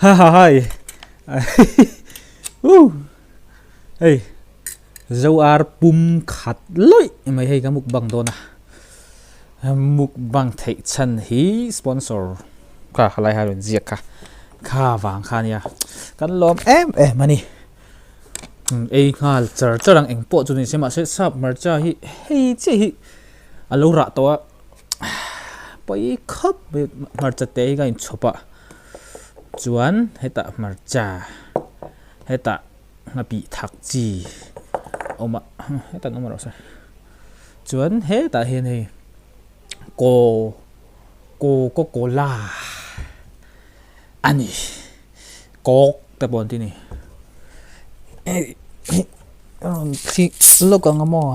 Ha ha hai. Uh. Hei. Zo ar pum khat lawih mai hei ka mukbang dawn a. Mukbang theih chhan hi sponsor kha khalai ha rawn ziak kha kha vang kha nia kan lawm em em a ni. Ei nghal char char ang eng pawh chu ni se mahse sap hmarcha hi hei chiah hi a lo rah tawh a pawi khawp mai hmarcha te hi ka inchhawp a chuan hetah hmarcha hetah nghapih thak chi awm a hetah an awm rawh se chuan hetah hian hei kaw kaw cola a ni. Kawk te pawh an ti a ni. Hei hi a rawn thli lawk ang a maw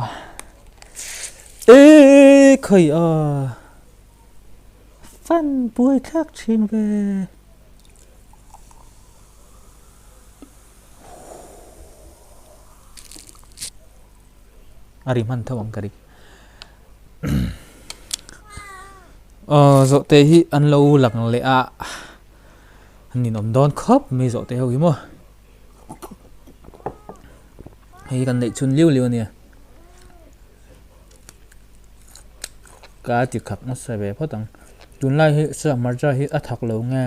eee khawi a fan buai thlak thin ve. A ri hman tho ang ka ring. Aw zawhte hi an lo lang leh a. An ninawm dawn khawp mai zawh te ho hi maw. Hei kan neih chhun liu liu a nia. Ka ti khak nasa ve phawt ang. Tunlai hi sir hmarcha hi a thak lo nge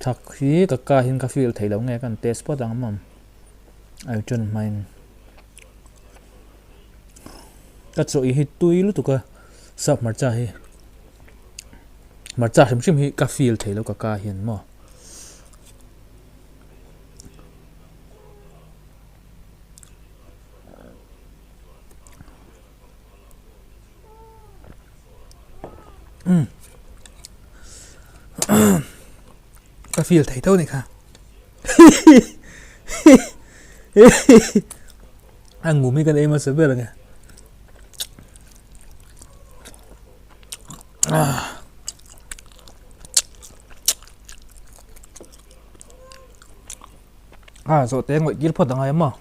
thak hi ka ka hian ka feel thei lo nge kan test phawt ang maw. Ai ṭan hmain ka chaw hi tui lutuk a sap hmarcha hi. Hmarcha hrim hrim hi ka feel thei lo ka ka hian maw. Umm ka feel thei tho a ni kha a ngum hi kan ei hmasa ber ang e. A zawh te ngawih tir phawt angai maw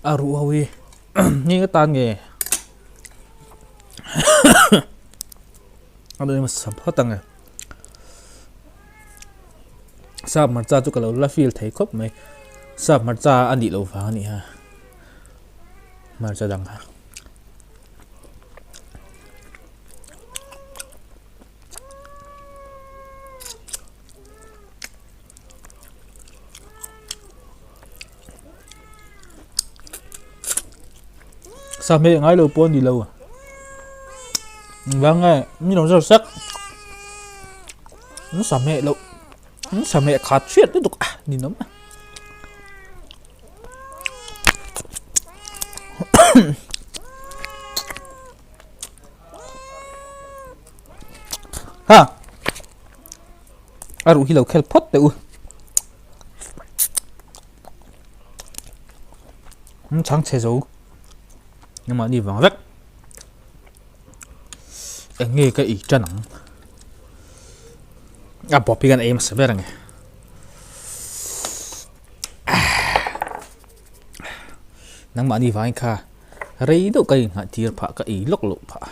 a ruh ho hi ni ka tan nge a lo sam phawt ang e sap hmarcha chu ka lo la feel thei khawp mai sap hmarcha a nih loh vang a nih ha. Hmarcha dang kha. Sa hmeh ngai lo pawh a ni lo. Engvang nge mi lo zawr sak. An sa hmeh loh an sa hmeh khat hriat lutuk a ninawm a. Ha a ruh hi lo khel phawt teh u an chhang chhe zo amah ni vang vek eng nge ka ei tan ang a bawp hi kan ei hmasa ber ang e. Nangmahni vangin kha rei deuh ka inngah tir phah ka ei lawk loh phah.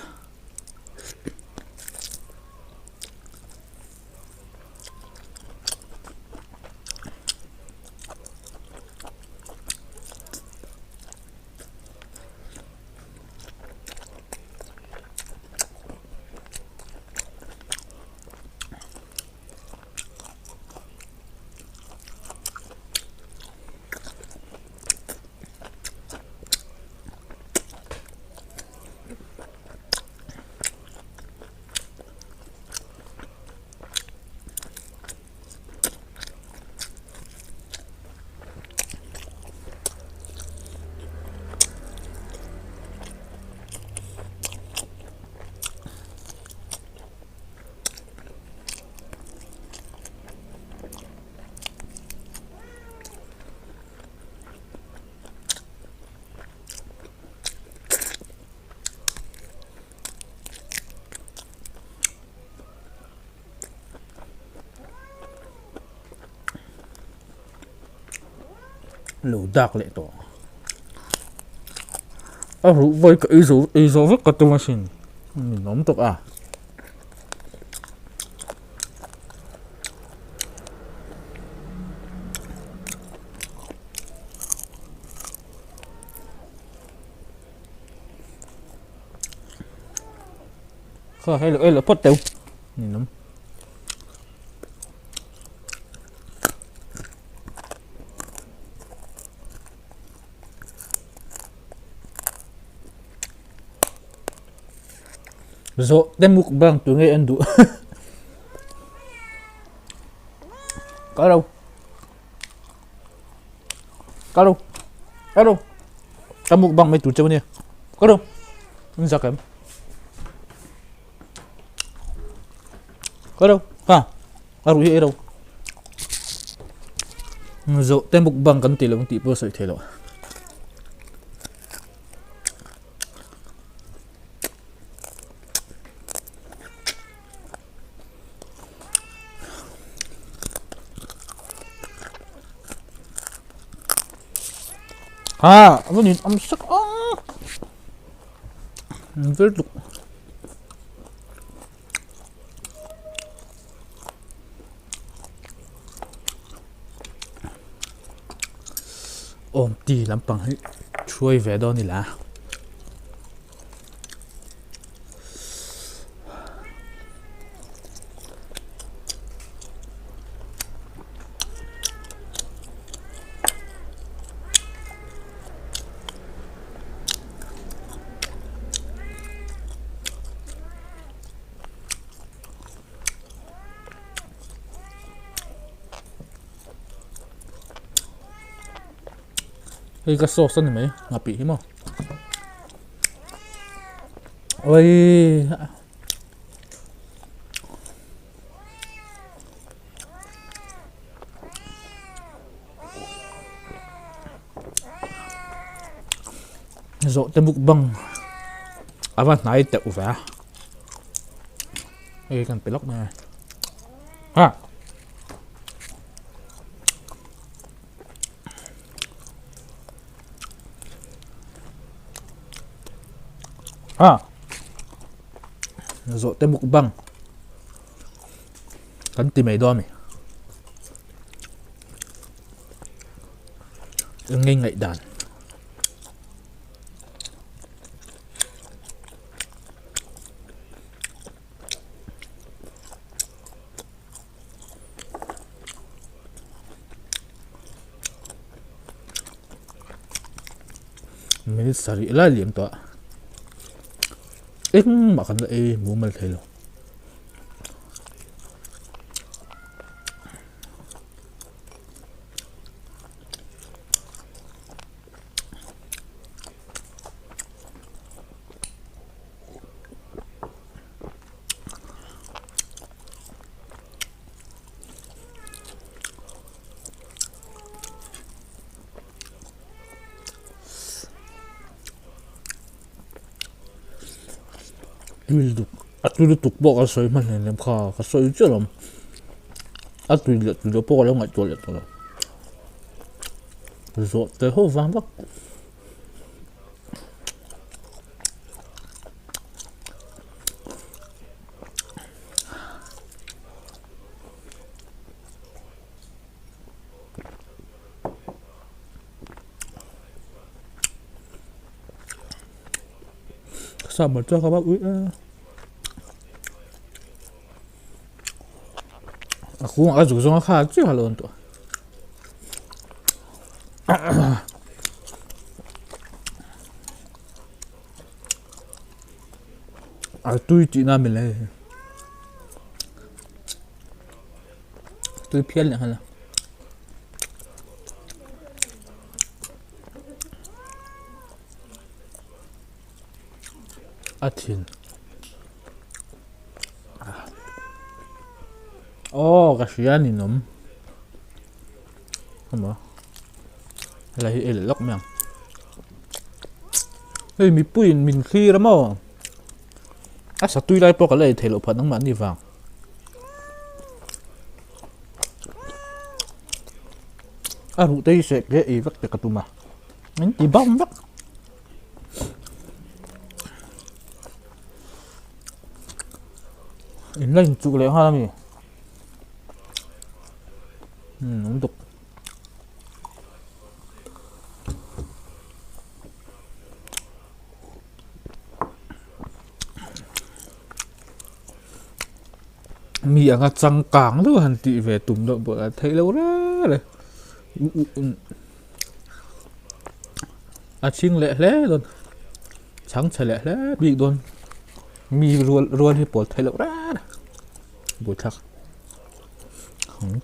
Lo dak leh tawh a ruh vawi ka ei zo ei zo vek ka tum asin ninawm tawk a. Kha hei lo ei lo phawt teu. Ninawm. Zawh te mukbang tu nge an duh. Ka lo. Ka lo. Ka lo. Ka mukbang mai tur cheu ania. Ka lo. An zak em. Ka lo. Ha. A ruih hi ei lo. Zawh te mukbang kan tih loh ang tih pawh sawi thei loh. Ha, a va nin awm sak a. Vel tuk. Awm ti lampang hi thuai ve dawn ila. Hei ka sauce a ni mai nghapih hi maw oi Zawh te mukbang a va hnai teuh ve a hei kan pe lawk mai a ha zawh te mukbang kan ti mai dawn a ni. Eng nge ngaihdan? Minute sarih lai liam tawh a engmah kan la ei mumal thei lo. Tui lutuk a tui lutuk pawh ka sawi hman hleinem kha ka sawi chiah lo a tui leh tui loh pawh ka lo ngaihtuah leh tawh lo zawh tel ho vang vak. Summer chuan ka va ui a a kungah ka zuk zawng a kha chiah a lo awm tawh a tui tihna a mil e tui phian leh nghal a. A thin aw ka hria a ninawm emaw helai hi ei leh lawk mai ang hei mipuiin min thlir a maw a satui lai pawh ka la ei theih loh phah nangmahni vang. A ruh te hi seh te ei vek te ka tum a min ti bam vek. In la inchuh leh nghal a mi umm an dawk. Mi anga changkang deuh han tih ve tum deuh pawh a theih loh reng reng. A chhing leh hle dawn chhang chhe leh hle bik dawn mi rual rual hi pawl theih loh reng reng buaithlak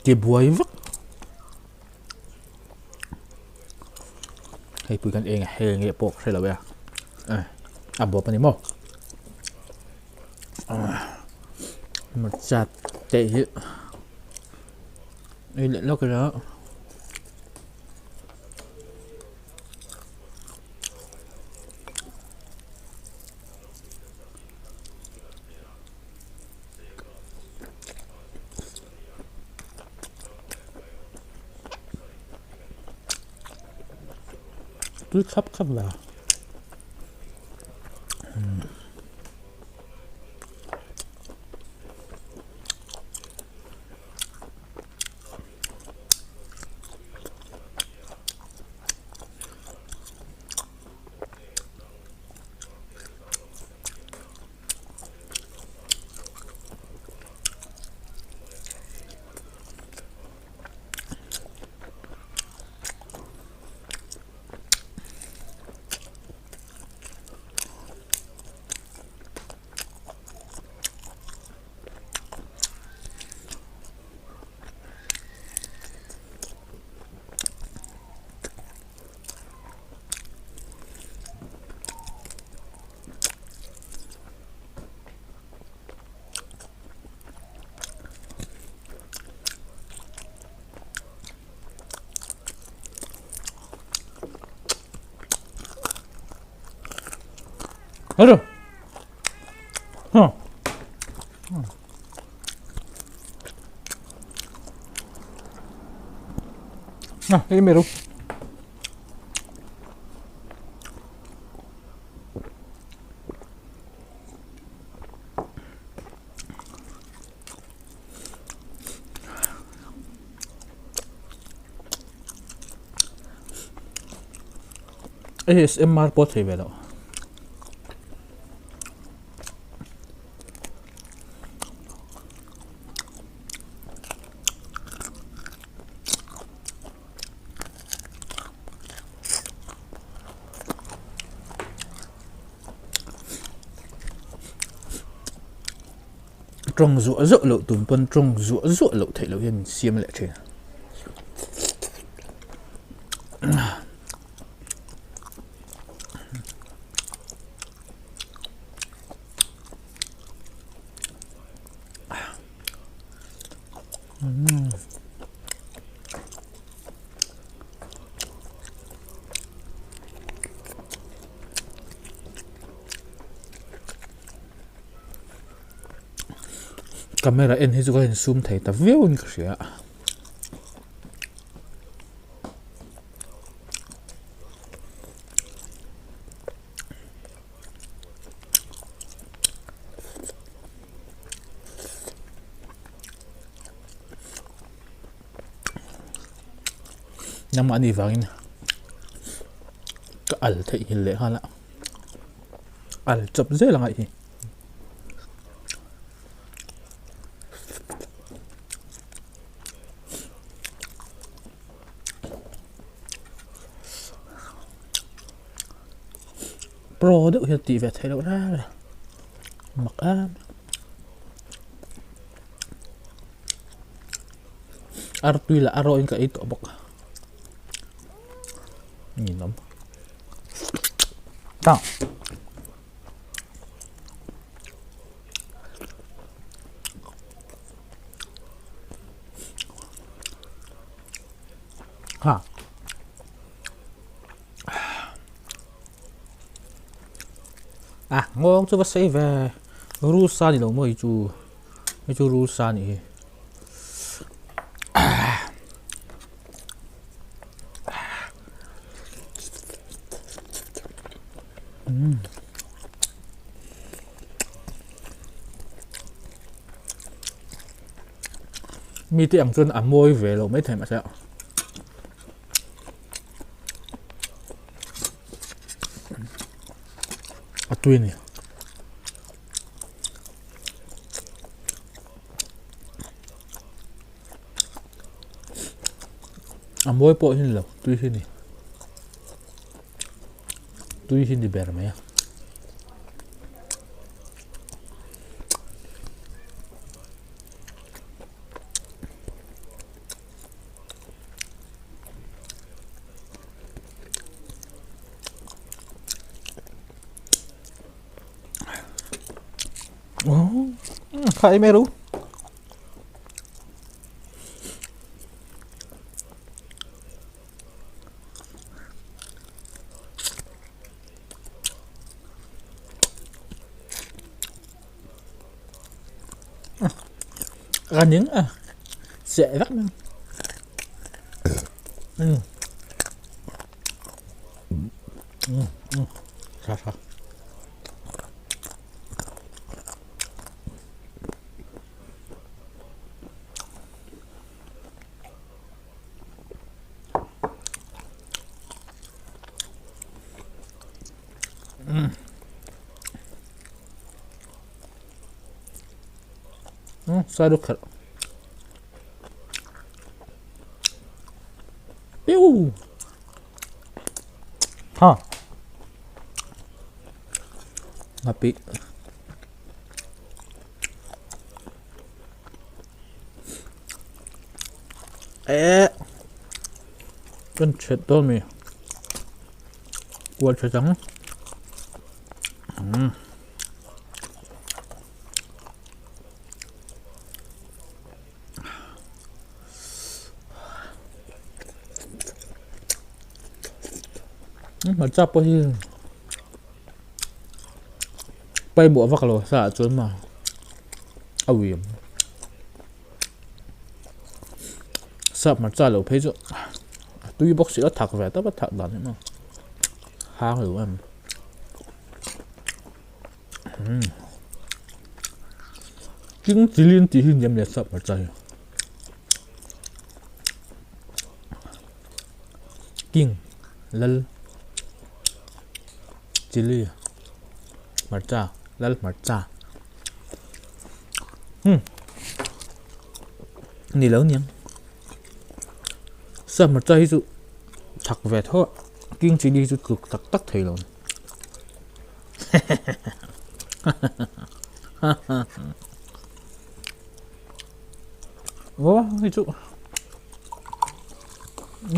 ti buai vak hei pui kan eng a hei nge pawh ka hre lo e a bawp a ni maw. Hmarcha te hi ei leh lawk ila tui khap khap la. Hello. Huh. Ah, ei mai ro. ASMR pawh thei ve loh. Tawng zuah zuah loh tum pawn tawng zuah zuah loh theih loh hian min siam leh thin. Camera en hi chu ka insum thei ta viau in ka hria. Nangmah anih vangin ka al theihnghilh leh nghal a al chawp zel ang a hi. Pro deuh hian tih ve theih loh reng reng mak em artui lah a rawhin ka ei tawh bawk ninawm tah. Ha. A ngawng chu va sei ve rusa ni lo maw hi chu hei chu rusa nih hi. Mite ang chuan a mawi ve lo maithei mahse a tui a ni. A mawi pawh hi ni lo tui hi ni tui hi ni ber mai a. Kha em ru. Ra những à dễ lắm. Ừ. Ừ. Ừ. Sao sao. Sai deuh kherh. Piu. Ha. Ngapi. Eh. Kan chet dawn mi. Kual chet ang. Hmarcha pawh hi pawimawh vak lo sa ah chuan maw a ui ang sap hmarcha lo phei chu a tui bawk si a thak ve tawp a thak dan hi maw hang lo em. King chilli an tih hi niam leh sap hmarcha hi king lal chilli hmarcha lal hmarcha hmm ni lo niang sap hmarcha hi chu thak ve tho a king chilli hi chu tluk tak tak thei lo. Aw hei chu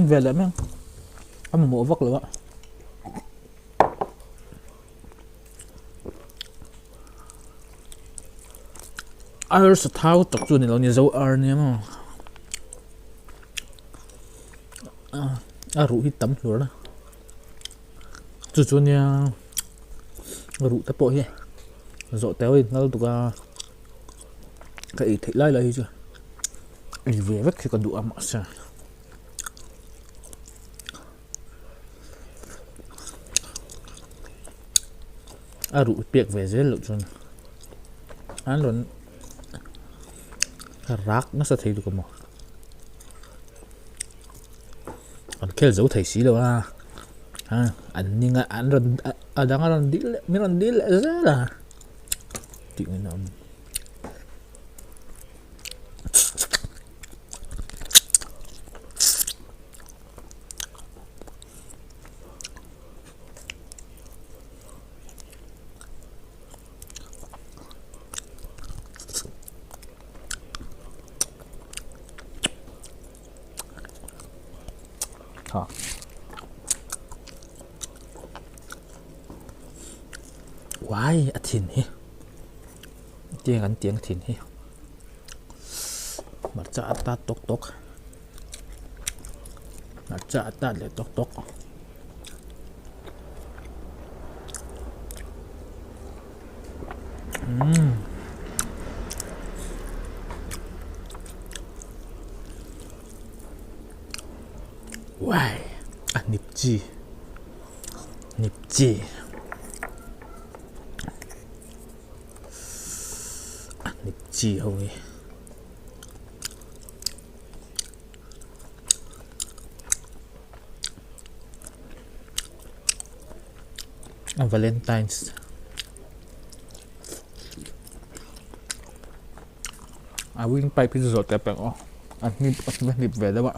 ve leh mai ang a mamawh vak lo a. Ar sa thau tak chu a ni lo ni zo ar nia maw a ruh hi tam hlur a. Chu chu nia ruh te pawh hi zawh tel a inhal tuk a ka ei theih lai lai hi chu ei ve vek hi ka duh a mahse a ruh pek ve zel loh chuan an rawn rak nasa thei lutuk a maw. An khel zo thei si lo a a an ning a an rawn a dang a rawn dil leh min rawn dil leh zel a tih ngaihna a awm. Ha. Uai a thin hi. Tiang an tiang thin hi. Hmarcha a tat tawk tawk. Hmarcha a tat leh tawk tawk. Umm. Uai a hnip chi hnip chi a hnip chi ho hi. A valentines a wing pipe hi chu zawh teh pek aw a hnip a hnip ve deuh a.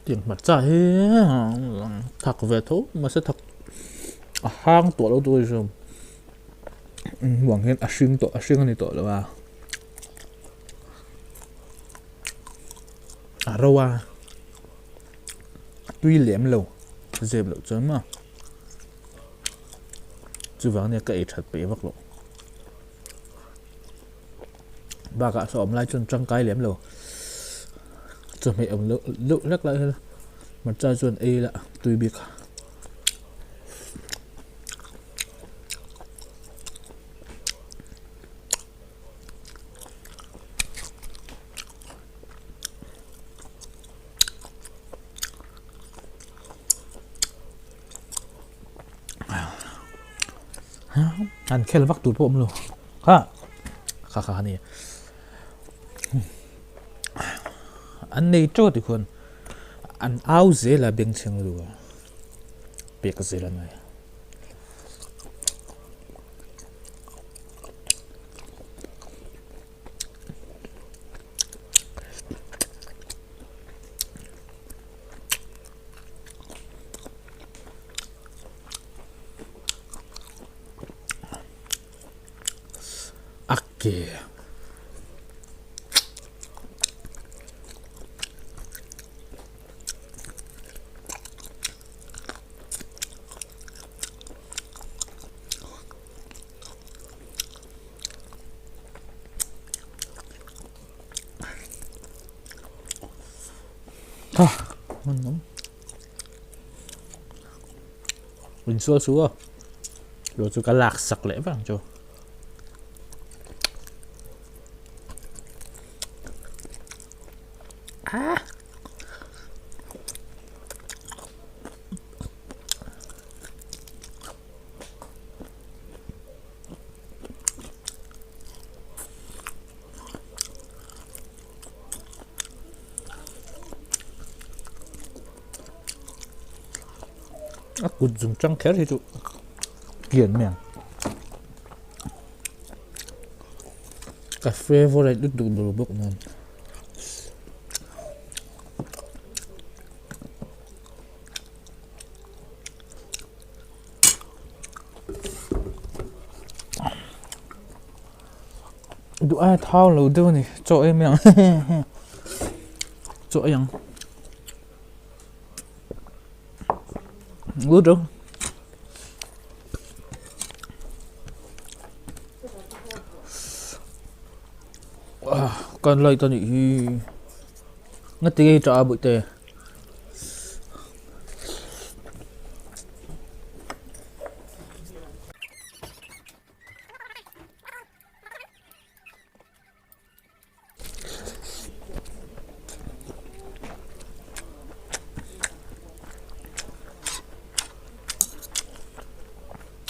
Tiang hmarcha hi thak ve tho mahse thak a hang tawh lo tur a ni zawk hmuh ang hian a hring tawh a hring a ni tawh lo a a ro a a tui lem lo zep loh chuan maw chuvang ania ka ei that peih vak loh. Bakah saw awm lai chuan tangkai lem lo chawhmeh awm loh deuh hlek lai hian hmarcha chuan ei ila tui bik a. An khel vak tur pawh awm lo kha kha kha ani an nei teuh ti khuan an au zel a bengchheng lu a pek zel a ngai. A ke. Tha Insual su a lo chu ka lak sak leh vang chu. Ah. A kut zung tang kher hi chu kian mai ang ka favourite lutuk ber bawk nen. Duh aia thau lo deuh a ni chaw ei mai ang chaw ei ang lut ro kan light a nih hi ngati nge tah a bawihte.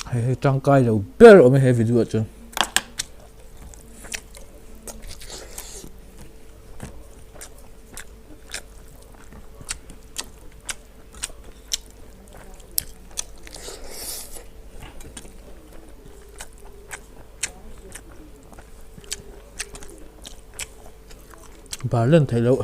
Hei hi tangkai lo ber awm e he video ah chuan. Bar len theih loh.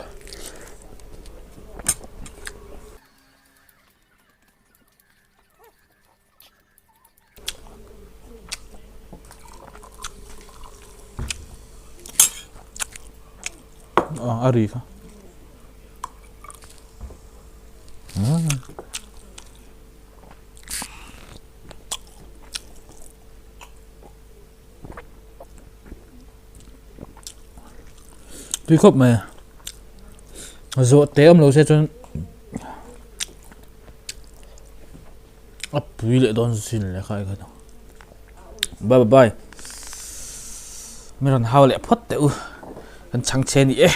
A ri kha. Tui khawp mai a zawh te awm lo se chuan a pui leh dawn sin leh kha kha bye bye mi rawn hau leh phawt teh u kan chhang che ni e.